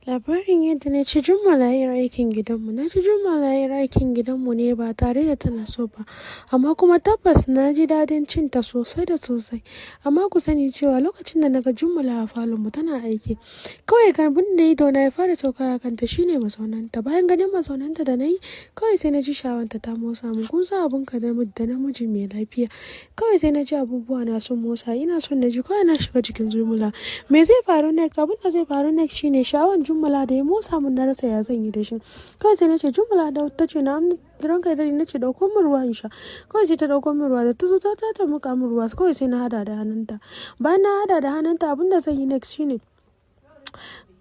Labarin yadda na ci Jummala 'yar aikin gidanmu. Na ci Jummala 'yar aikin gidanmu ne ba tare da tana so ba, amma kuma tabbas na ji daɗin cin ta sosai da sosai. Amma ku sani cewa lokacin da na ga Jummala a falonmu tana aiki, kawai abin da ido na ya fara sauka a kanta shine mazaunanta. Bayan ganin mazaunanta da na yi, kawai sai na ji sha'awanta ta motsa mun. Kun san abun ka da namiji mai lafiya. Kawai sai na ji abubuwa na sun motsa. Ina son na ji kawai na shiga cikin Jummala. Me zai faru next? Abin da zai faru next shine sha'awan Jummala da ya motsa mun, na rasa ya zan yi da shi. Kawai sai na ce, "Jummala," da ta ce, "Na'am, ranka ya dade." Na ce, "Dauko min ruwa in sha." Kawai sai ta dauko min ruwa. Da ta zo ta muka min ruwa, kawai sai na hada da hannunta. Bayan na hada da hannunta, abin da zan yi next shine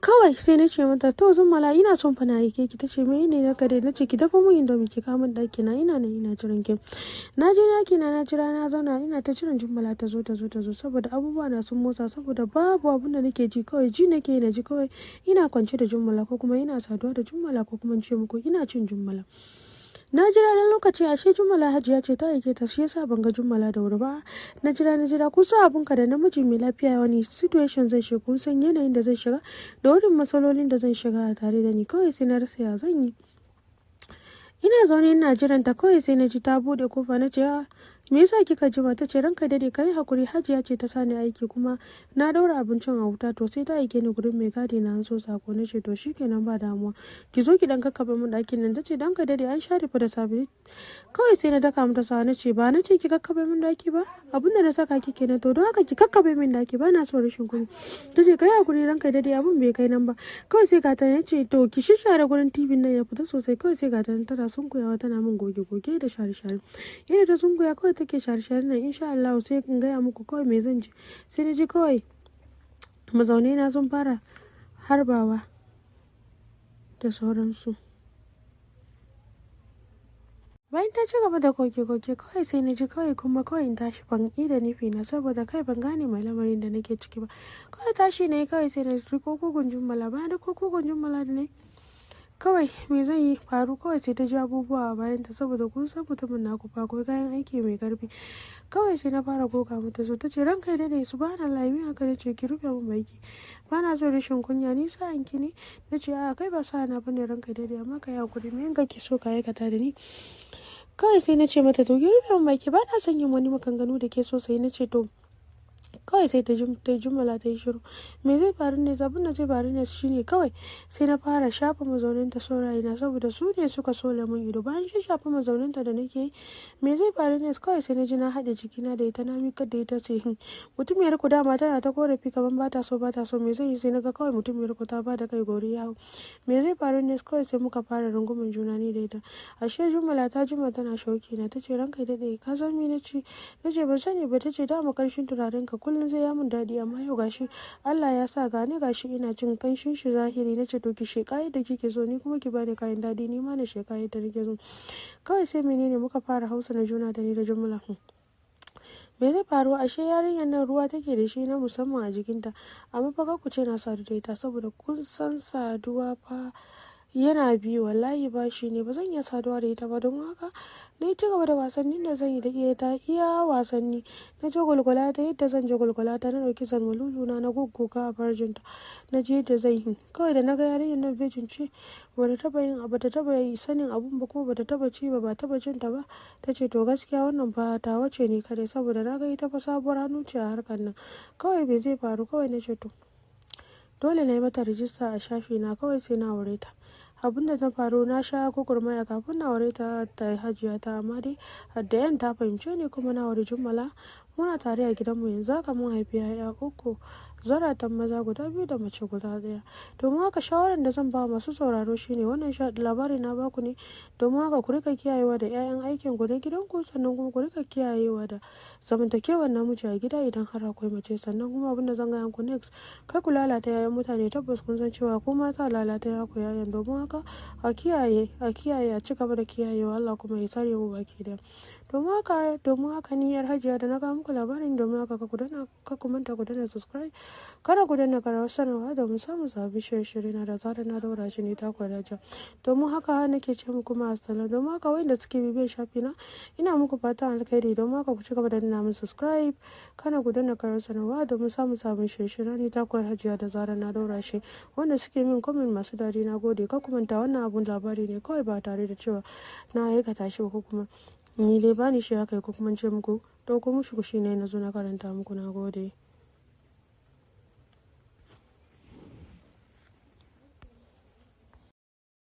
kawai sai na ce mata, "To Jummala, ina son fa na aike ki." Ta ce, "Me ne naka dai?" Na ce, "Ki dafa mun Indomie, ki kawo min ɗaki na. Ina nan ina jiran ki." Na je ɗaki na, na jira, na zauna, ina ta jiran Jummala ta zo, ta zo, ta zo, saboda abubuwa na sun motsa, saboda babu abun da nake ji. Kawai ji nake na ji kawai ina kwance da Jummala, ko kuma ina saduwa da Jummala, ko kuma in ce muku ina cin Jummala. Na jira dan lokaci, ashe Jummala Hajiya ce ta aike ta, shi yasa ban ga Jummala da wuri ba. Na jira, na jira. Kun san abun ka da namiji mai lafiya, wani situation zai shiga. Kun san yanayin da zai shiga da wurin matsalolin da zai shiga a tare da ni. Kawai sai na rasa ya zan yi. Ina zaune ina jiran ta, kawai sai na ji ta bude kofa. Na ce, "Me yasa kika jima?" Ta ce, "Ranka dade, kai hakuri, Hajiya ce ta sani aiki kuma na daura abincin a wuta, to sai ta aike ni gurin mai gadi na an so sako." Na ce, "To shikenan, ba damuwa, ki zo ki dan kakkabe mun dakin nan." Ta ce, "Ranka dade, an share fa da safe." Kawai sai na daka mata tsawa, na ce, "Ba na ce ki kakkabe min daki ba? Abin da na saka ki kenan, to don haka ki kakkabe min daki, ba na son rashin kunya." Ta ce, "Kai hakuri, ranka dade, abun bai kai nan ba." Kawai sai ga ta, ce, "To ki shishare gurin TV nan ya fita sosai." Kawai sai ga ta tana sunkuyawa tana min goge goge da share share. Yadda ta sunkuya kawai take share share nan, insha Allah sai in gaya muku kawai me zan ji. Sai na ji kawai mazaune na sun fara harbawa da sauransu. Bayan ta ci gaba da koke-koke, kawai sai na ji kawai kuma kawai in tashi, ban yi da nufi na, saboda kai ban gane mai lamarin da nake ciki ba. Kawai tashi na yi, kawai sai na riko kugun Jummala. Bayan riko kugun Jummala da na yi, kawai me zai yi faru? Kawai sai ta ji abubuwa a bayanta, saboda kun san mutumin naku fa akwai kayan aiki mai karfi. Kawai sai na fara goga mata so. Ta ce, "Ranka ya dade, subhanallahi, me haka?" Na ce, "Ki rufe min baki, ba na so rashin kunya. Ni sa'an ki ne?" Na ce, "A kai ba sa'a na bane, ranka ya dade, amma ka yi hakuri, me kake so ka aikata da ni?" Kawai sai na ce mata, "To ki rufe min baki, ba na son yin wani maganganu da ke sosai." Na ce, "To." Kawai sai ta Jummala ta yi shiru. Me zai faru ne? Abin da zai faru ne shine kawai sai na fara shafa mazauninta saurayina, saboda su ne suka sole mun ido. Bayan shi shafa mazauninta da nake yi, me zai faru ne? Kawai sai na ji na haɗe jikina da ita, na miƙar da ita. Sai mutumiyar ku dama tana ta korafi kamar ba ta so, ba ta so. Me zai yi? Sai na ga kawai mutumiyar ku ta bada kai gori ya hau. Me zai faru ne? Kawai sai muka fara rungumin juna ni da ita. Ashe Jummala ta jima tana shauki na. Ta ce, "Ranka ya daɗe, ka san me na ci?" Na ce, "Ban sani ba." Ta ce, "Dama ƙanshin turaren ka kullum zai ya mun daɗi, amma yau gashi Allah ya sa gane gashi ina jin kanshin shi zahiri." Na ce, "To ki sheka yadda kike so, ni kuma ki bani kayan daɗi, ni ma na sheka yadda nake so." Kawai sai menene? Muka fara hausa na juna da ni da Jummala. Me zai faru? Ashe yarinyar nan ruwa take da shi na musamman a jikinta. Amma fa ku ce na sadu da ita, saboda kun san saduwa fa yana biyu, wallahi ba shi ne ba zan iya saduwa da ita ba. Don haka na ci gaba da wasannin da zan yi da ita, iya wasanni. Na je gwalgwala ta yadda zan je gwalgwala ta, na ɗauki zalmalulu na, na goggoga a farjinta, na je yadda zan yi. Kawai da na ga yarinyar nan virgin ce, bata taba yin bata taba sanin abun ba, kuma bata taba ci ba, ba taba jin ta ba. Ta ce, "To gaskiya wannan fa tawa ce ne kadai, saboda na ga ita fa sabuwar hannu ce a harkar nan." Kawai me zai faru? Kawai na ce, to dole na yi mata rijista a shafi na. Kawai sai na aure ta. Abin da ta faru, na sha gwagwarmaya kafin na aure ta, ta Hajiya ta, amma dai da yan ta fahimce ni kuma na aure Jummala. Muna tare a gidanmu yanzu haka, mun haifi 'ya'ya uku, zaratan maza guda biyu da mace guda ɗaya. Domin haka shawarar da zan ba masu sauraro shine wannan labari na baku ne domin haka ku rika kiyayewa da 'ya'yan aikin ku na gidanku, sannan kuma ku rika kiyayewa da zamantakewar namiji a gida idan har akwai mace. Sannan kuma abin da zan gaya muku next, kai ku lalata 'ya'yan mutane. Tabbas kun san cewa ku mata lalata ku 'ya'yan. Domin haka a kiyaye, a kiyaye, a ci gaba da kiyayewa. Allah kuma ya tsare mu baki daya. Domin haka ni yar Hajiya da na kawo muku labarin. Domin haka ka ku danna, ka ku manta ku danna subscribe, kada ku danna karawar sanarwa domin samun sabbin shirye-shirye na da zarar na daura shi. Ne ta kwaraja. Domin haka nake ce muku ma assalam. Domin haka wanda suke bibiyar shafi na, ina muku fatan alkhairi. Domin haka ku ci gaba da danna min subscribe, kana ku danna karawar sanarwa domin samun sabon shirye-shirye ni ta Hajiya da zarar na daura shi. Wanda suke min comment masu dadi, na gode. Ka ku manta, wannan abun labari ne kawai, ba tare da cewa na aikata shi ba, ko kuma ni dai bani shi haka, ko kuma ce muku ɗauko mushi shi ne na zo na karanta muku. Na gode.